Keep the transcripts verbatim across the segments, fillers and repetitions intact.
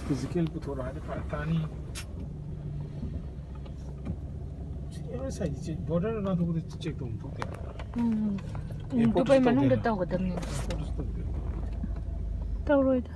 Physical ꯄꯨꯊꯣꯔꯛꯑꯗꯤ ꯐꯔꯛ ꯇꯥꯅꯤ꯫ C M S I D check, border ꯂꯥꯟꯊꯣꯛꯄꯗ ꯆꯦꯛ ꯇꯧꯐꯝ ꯊꯣꯛꯇꯦ꯫ ꯎꯝ꯫ ꯎꯝ, ꯑꯦꯌꯔꯄꯣꯔꯠꯇꯁꯨ ꯗꯨꯕꯥꯏ ꯃꯅꯨꯡꯗ ꯇꯧꯗꯦ꯫ ꯇꯧꯒꯗꯕꯅꯤ꯫ ꯑꯦꯌꯔꯄꯣꯔꯠꯇꯁꯨ ꯇꯧꯗꯦ꯫ ꯇꯧꯔꯣꯏꯗ꯫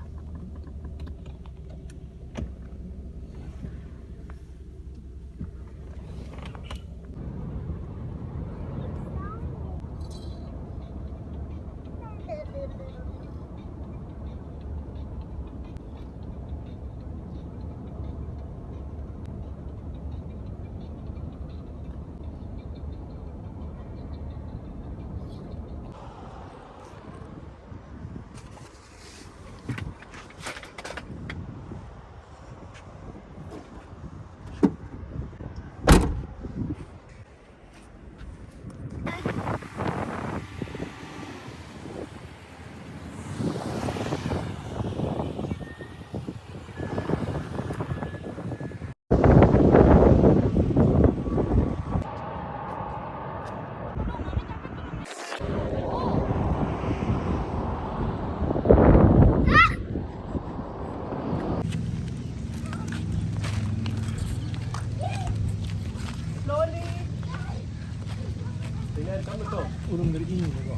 ꯎꯔꯨꯝꯗꯗꯤ ꯏꯪꯉꯤꯅꯦꯀꯣ꯫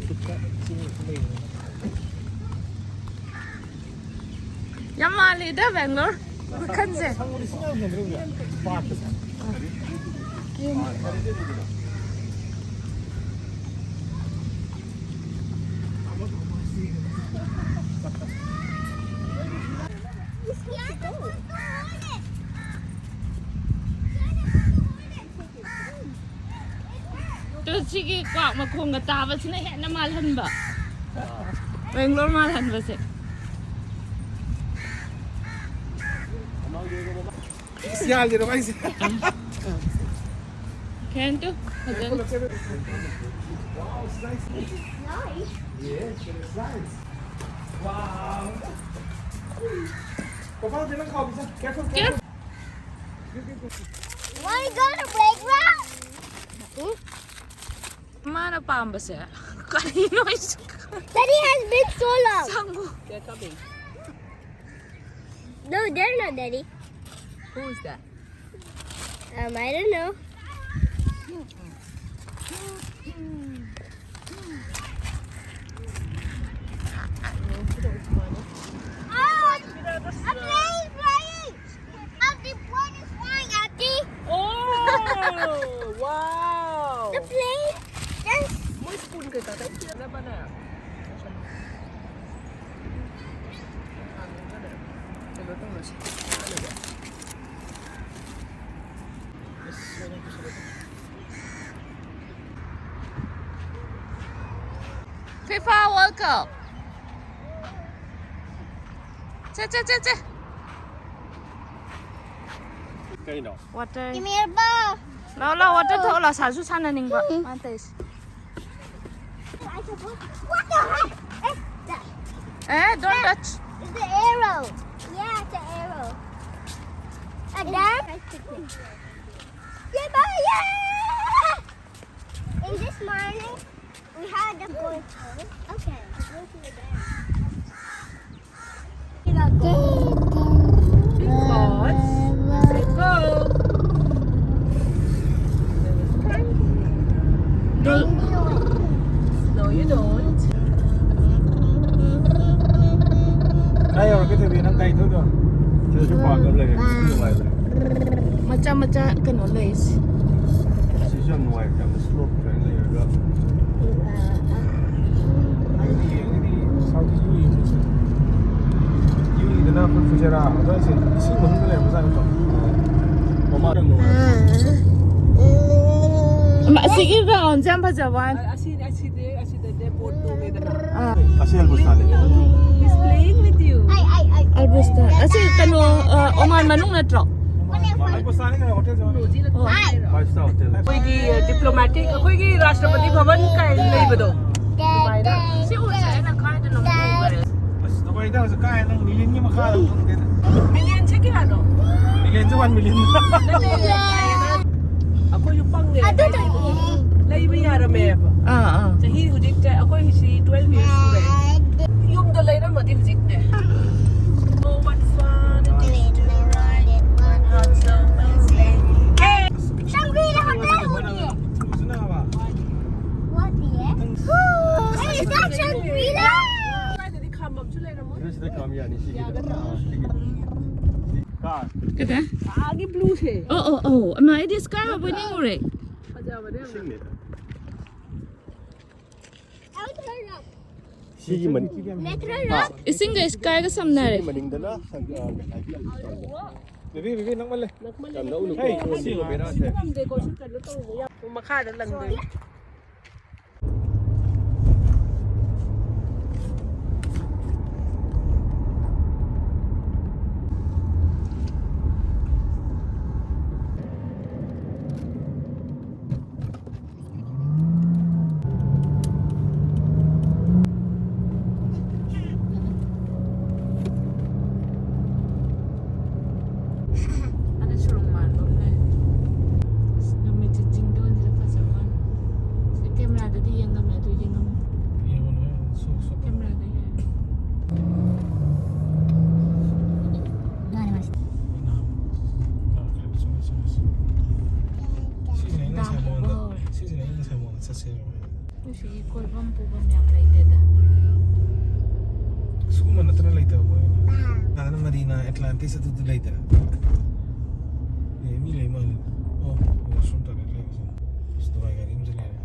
ꯈꯨꯠꯇ ꯏꯁꯤꯡ ꯂꯩꯕꯅꯤꯅ꯫ ꯌꯥꯝ ꯃꯥꯜꯂꯤꯗ ꯕꯦꯡꯒ꯭ꯂꯣꯔ ꯃꯈꯜꯁꯦ꯫ ꯁꯪꯕꯗꯤ ꯏꯁꯤꯡ ꯌꯥꯝ ꯍꯦꯟꯗ꯭ꯔꯣ ꯏꯕꯦꯝꯃ? ꯄꯥꯠꯇ꯫ ꯑꯗꯣ ꯁꯤꯒꯤ ꯀ꯭ꯋꯥꯛ ꯃꯈꯣꯡꯒ ꯇꯥꯕꯁꯤꯅ ꯍꯦꯟꯅ ꯃꯥꯜꯍꯟꯕ꯫ ꯕꯦꯡꯒ꯭ꯂꯣꯔ ꯃꯥꯜꯍꯟꯕꯁꯦ꯫ ꯏꯁ, ꯌꯥꯗꯦꯗ ꯃꯥꯏꯁꯦ꯫ ꯀꯩꯝꯇ ꯐꯖꯅ꯫ Wow, it's nice. Yes, it's nice. Wow. Papa, ꯅꯪ ꯈꯥꯎ ꯄꯤꯖ꯫ Careful, careful. Wanna go to playground? ꯃꯥꯅ ꯄꯥꯝꯕꯁꯦ ꯀꯔꯤꯅꯣ ꯑꯩꯁꯨ Daddy has big solo. ꯁꯪꯒꯨ꯫ They're coming. No, they're not, Daddy. Who is that? Um, I don't know. Oh, a plane flying! Oh, the plane is flying, Auntie! Oh, wow! The plane just May spoon kayo, tatay. Wala ba na? Ano ba? FIFA World Cup. Che, che, che, che. Kayo, no? Water. Give me a ball. Lo, lo, water ꯊꯛꯑꯣ, ꯂꯣ, ꯁꯥꯁꯨ ꯁꯥꯟꯅꯅꯤꯡꯕ꯫ ꯃꯥ ꯇꯧꯔꯤꯁꯦ꯫ What the heck? It's the, Eh, don't touch. It's the arrow. Yeah, it's the arrow. And then? Yeah, but yeah! In this morning, we had the gold. Okay, I'm going to the dam. Because, because, no, you don't. ꯀꯥꯏ ꯌꯧꯔꯒꯦ ꯊꯣꯏꯕꯤ, ꯅꯪ ꯒꯥꯔꯤ ꯊꯧꯗꯣ? ꯁꯤꯗꯁꯨ park ꯑꯃ ꯂꯩꯔꯦ, ꯁꯤ ꯅꯨꯡꯉꯥꯏꯕꯅꯦ꯫ ꯃꯆꯥ ꯃꯆꯥ ꯀꯩꯅꯣ ꯂꯩꯁꯦ꯫ ꯁꯤꯁꯨ ꯌꯥꯝ ꯅꯨꯡꯉꯥꯏ, ꯌꯥꯝꯅ ꯁ꯭ꯂꯣꯞ ꯇ꯭ꯔꯦꯟ ꯂꯩꯔꯒ꯫ ꯌꯦꯡꯉꯗꯤ ꯁꯥꯎꯠ ꯌꯨ ꯌꯦꯡꯕꯁꯦ꯫ ꯌꯨ ꯏꯗꯅ ꯑꯩꯈꯣꯏ ꯐꯨꯖꯦꯔꯥ ꯑꯗꯨꯋꯥꯏꯁꯦ ꯏꯁꯤꯡ ꯃꯅꯨꯡꯗ ꯂꯩꯔꯝꯕꯖꯥꯠꯅꯤꯀꯣ꯫ ꯃꯃꯥꯡ ꯌꯥꯝ ꯅꯨꯡꯉꯥꯏ꯫ ꯑꯁꯤꯒꯤ ꯒ꯭ꯔꯥꯎꯟꯁꯦ ꯌꯥꯝ ꯐꯖꯕ ꯋꯥꯅꯤ꯫ ꯑꯁꯤꯅꯦ, ꯑꯁꯤꯗꯤ, ꯑꯁꯤꯗꯗꯤ ꯕꯣꯠ ꯇꯣꯡꯉꯦꯗꯅ꯫ ꯑꯥ꯫ ꯑꯁꯤ ꯑꯜꯕꯨꯁꯇꯥꯟꯅꯦ꯫ He's playing with you. ꯑꯜꯕꯨꯁꯇꯥꯟ꯫ ꯑꯁꯤ ꯀꯩꯅꯣ, ꯑ, ꯑꯣꯃꯥꯟ ꯃꯅꯨꯡ ꯅꯠꯇ꯭ꯔꯣ? ꯑꯜꯕꯨꯁꯇꯥꯟꯅꯤ ꯀꯩꯅꯣ, ꯍꯣꯇꯦꯜꯁꯦ꯫ Five star hotel. ꯑꯩꯈꯣꯏꯒꯤ ꯗꯤꯄ꯭ꯂꯣꯃꯦꯇꯤꯛ, ꯑꯩꯈꯣꯏꯒꯤ ꯔꯥꯁꯇ꯭ꯔꯄꯇꯤ ꯚꯕꯟ ꯀꯥꯏ ꯂꯩꯕꯗꯣ꯫ ꯑꯗꯨꯃꯥꯏꯅ꯫ ꯁꯤ ꯎꯁꯦ ꯑꯩꯅ ꯀꯥꯏꯗꯅꯣ ꯎꯈ꯭ꯔꯦ꯫ ꯑꯁ, ꯅꯈꯣꯏꯗ ꯍꯧꯖꯤꯛ ꯀꯥꯏ ꯅꯪ ꯃꯤꯂꯤꯌꯟꯒꯤ ꯃꯈꯥꯗ ꯈꯪꯗꯦꯗ꯫ ꯃꯤꯂꯤꯌꯟꯁꯦ ꯀꯌꯥꯅꯣ? ꯃꯤꯂꯤꯌꯟꯁꯦ ꯋꯥꯟ ꯃꯤꯂꯤꯌꯟ꯫ ꯅꯠꯇꯦ, ꯑꯩꯈꯣꯏꯁꯨ ꯄꯪꯉꯦ꯫ ꯑꯗꯨꯗꯣ ꯂꯩꯕ ꯌꯥꯔꯝꯃꯦꯕ꯫ ꯑꯥ, ꯑꯥ꯫ ꯆꯍꯤ ꯍꯧꯖꯤꯛ ꯆ-, ꯑꯩꯈꯣꯏ ꯁꯤ ꯇ꯭ꯋꯦꯜꯐ ꯌꯔꯁ ꯁꯨꯔꯦ꯫ ꯌꯨꯝꯗ ꯂꯩꯔꯝꯃꯗꯤ ꯍꯧꯖꯤꯛꯅꯦ꯫ Oh, what fun. ꯑꯧ, ꯑꯃ ꯑꯩꯗꯤ ꯁ꯭ꯀꯥꯏ ꯑꯣꯏꯕꯣꯏ ꯅꯤꯡꯉꯨꯔꯦ꯫ ꯁꯤꯒꯤ ꯃꯅꯤꯡ, ꯏꯁꯤꯡꯒ ꯁ꯭ꯀꯥꯏꯒ ꯁꯝꯅꯔꯦ꯫ ꯁꯤꯒꯤ ꯃꯅꯤꯡꯗꯅ, ꯑ, ꯀꯩ ꯍꯥꯏꯒꯦ? ꯕꯦꯕꯤ, ꯕꯦꯕꯤ, ꯅꯛꯃꯜꯂꯦ꯫ ꯌꯥꯝ ꯅꯛꯎꯅꯨꯀꯣ, ꯍꯦ, ꯁꯤꯒꯤ ꯕꯦꯔꯥꯁꯦ꯫ ꯃꯈꯥꯗ ꯂꯪꯗꯣꯏꯅꯤ꯫ ꯑꯗ ꯁꯨꯔꯨꯡ ꯃꯥꯟꯕ ꯑꯃ ꯂꯩ꯫ ꯑꯁ, ꯅꯨꯃꯤꯠꯁꯦ ꯆꯤꯡꯗꯣꯟꯁꯤꯗ ꯐꯖꯕ ꯋꯥꯅꯤ꯫ ꯁꯤ ꯀꯦꯃꯦꯔꯥꯗꯗꯤ ꯌꯦꯡꯉꯝꯃꯦ, ꯑꯗꯨ ꯌꯦꯡꯉꯝꯃꯦ꯫ ꯌꯦꯡꯉꯨꯅꯨ, ꯁꯣꯛ, ꯁꯣꯛ꯫ ꯀꯦꯃꯦꯔꯥꯗ ꯌꯦꯡꯉꯦ꯫ ꯃꯥꯅꯦ, ꯃꯥꯅꯦ꯫ ꯑꯥ, ꯈꯔ ꯆꯪꯉꯦ, ꯆꯪꯉꯦ, ꯆꯪꯉꯦ꯫ ꯁꯤꯁꯤꯅ ꯑꯩꯅ ꯉꯁꯥꯏ ꯗꯥꯝ ꯃꯉꯣꯟꯗ, ꯎꯕ ꯍꯧꯔꯦ꯫ ꯁꯤꯁꯤꯅ ꯑꯩꯅ ꯉꯁꯥꯏ ꯃꯉꯣꯟꯗ ꯆꯠꯁꯦ ꯍꯥꯏꯕ꯫ ꯑꯩꯈꯣꯏ ꯁꯤꯒꯤ ꯀꯣꯏꯐꯝ ꯄꯨꯐꯝ ꯌꯥꯝ ꯂꯩꯇꯦꯗ꯫ ꯁꯤꯒꯨꯝꯕ ꯅꯠꯇꯅ ꯂꯩꯇꯕ ꯃꯣꯏ꯫ ꯑꯗꯨꯅ ꯃꯔꯤꯅ ꯑꯦꯠꯂꯥꯟꯇꯤꯁ ꯑꯗꯨꯗ ꯂꯩꯗꯅ꯫ ꯑꯦ, ꯃꯤ ꯂꯩ ꯃꯥꯜꯂꯦ꯫ ꯑꯣ, washroom toilet ꯂꯩꯕꯁꯦ꯫ ꯑꯁ, ꯗꯨꯕꯥꯏ ꯒꯥꯔꯤ ꯑꯃꯁꯨ ꯂꯩꯔꯦ꯫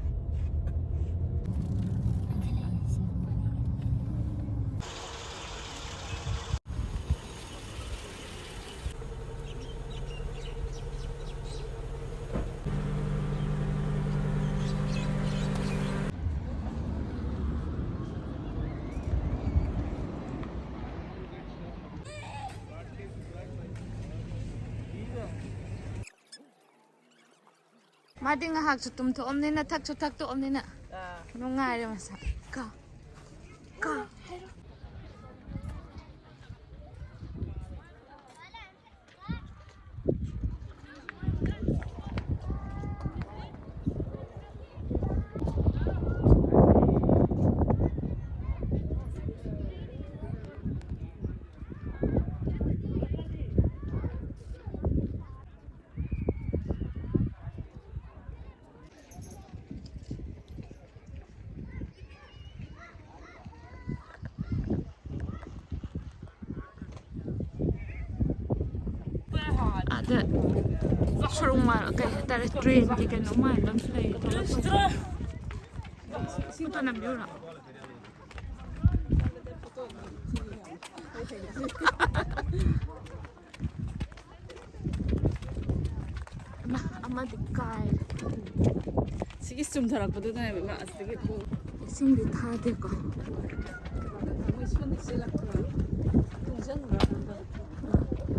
ꯃꯥꯗꯤ ꯉꯥꯏꯍꯥꯛꯁꯨ ꯇꯨꯝꯊꯣꯛꯑꯝꯅꯤꯅ, ꯊꯛꯁꯨ ꯊꯛꯇꯣꯛꯑꯝꯅꯤꯅ꯫ ꯑꯥ꯫ ꯅꯨꯡꯉꯥꯏꯔꯦ ꯃꯁꯥ꯫ ꯀꯥ꯫ ꯀꯥ꯫ ꯑꯗ ꯁꯣꯔꯨꯝ ꯃꯥꯜꯂ-, ꯀꯩ ꯍꯥꯏꯇꯥꯔꯦ, ꯇ꯭ꯔꯦꯟꯒꯤ ꯀꯩꯅꯣ ꯃꯥꯟꯕ ꯑꯃꯁꯨ ꯂꯩ꯫ ꯊꯣꯛꯂꯛꯄ꯫ ꯐꯣꯇꯣ ꯅꯝꯕꯤꯌꯨꯔꯣ? ꯑꯃ, ꯑꯃꯗꯤ ꯀꯥꯏꯔꯦ꯫ ꯁꯤꯒꯤ ꯆꯨꯝꯊꯔꯛꯄꯗꯨꯗꯅꯦꯕ ꯏꯃꯥ ꯑꯁꯤꯗꯒꯤ ꯄꯨ-, ꯏꯁꯤꯡꯗꯤ ꯊꯥꯗꯦꯀꯣ꯫ ꯃꯣꯏ ꯁꯣꯝꯗ ꯆꯦꯜꯂꯛꯄ꯭ꯔꯥ? ꯇꯨꯡꯁꯤꯟꯕ꯭ꯔꯥ ꯈꯪꯗꯦ꯫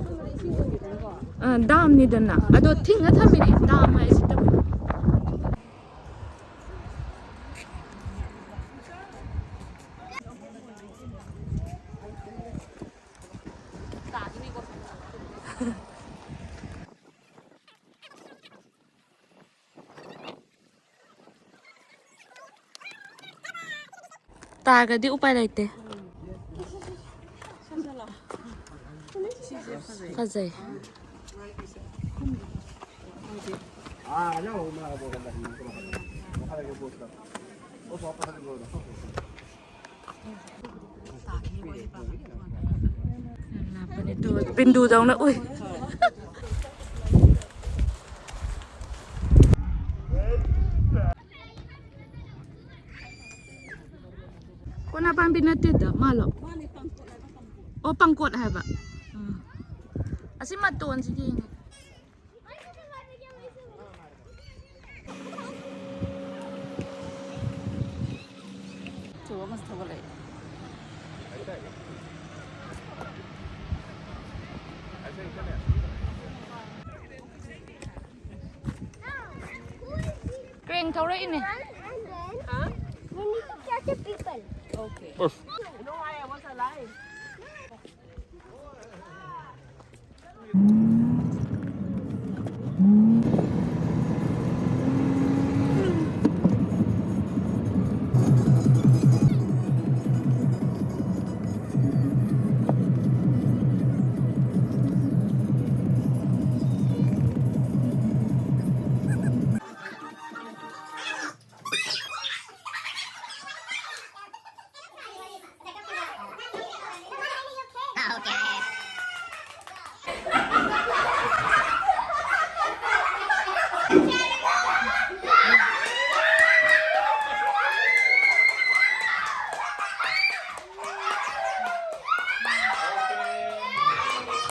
ꯁꯣꯝꯗ ꯏꯁꯤꯡ ꯆꯪꯈꯤꯗꯅꯀꯣ꯫ ꯑ, ꯗꯥꯝꯅꯤꯗꯅ꯫ ꯑꯗꯣ ꯊꯤꯡꯉ ꯊꯝꯃꯤꯅꯦ, ꯗꯥꯝ ꯍꯥꯏꯁꯤꯇꯕꯨ꯫ ꯇꯥꯔꯒꯗꯤ ꯎꯄꯥꯏ ꯂꯩꯇꯦ꯫ ꯐꯖꯩ꯫ ꯂꯥꯞꯄꯅꯦ, ꯇꯨ ꯕꯤꯟꯗꯨꯗꯧꯅ ꯎꯏ꯫ ꯀꯣꯅꯥ ꯄꯥꯝꯕꯤ ꯅꯠꯇꯦꯗ, ꯃꯥꯂꯣ? ꯑꯣ, ꯄꯪꯀꯣꯠ ꯍꯥꯏꯕ꯫ ꯎꯝ꯫ ꯑꯁꯤ ꯃꯇꯣꯟꯁꯤ ꯌꯦꯡꯉꯦ꯫ ꯁꯣ ꯑꯃꯁꯨ ꯊꯣꯛꯒꯠꯂꯛꯑꯦ꯫ Crane ꯊꯧꯔꯛꯏꯅꯦ꯫ You need to catch a people. Okay. No, I was alive.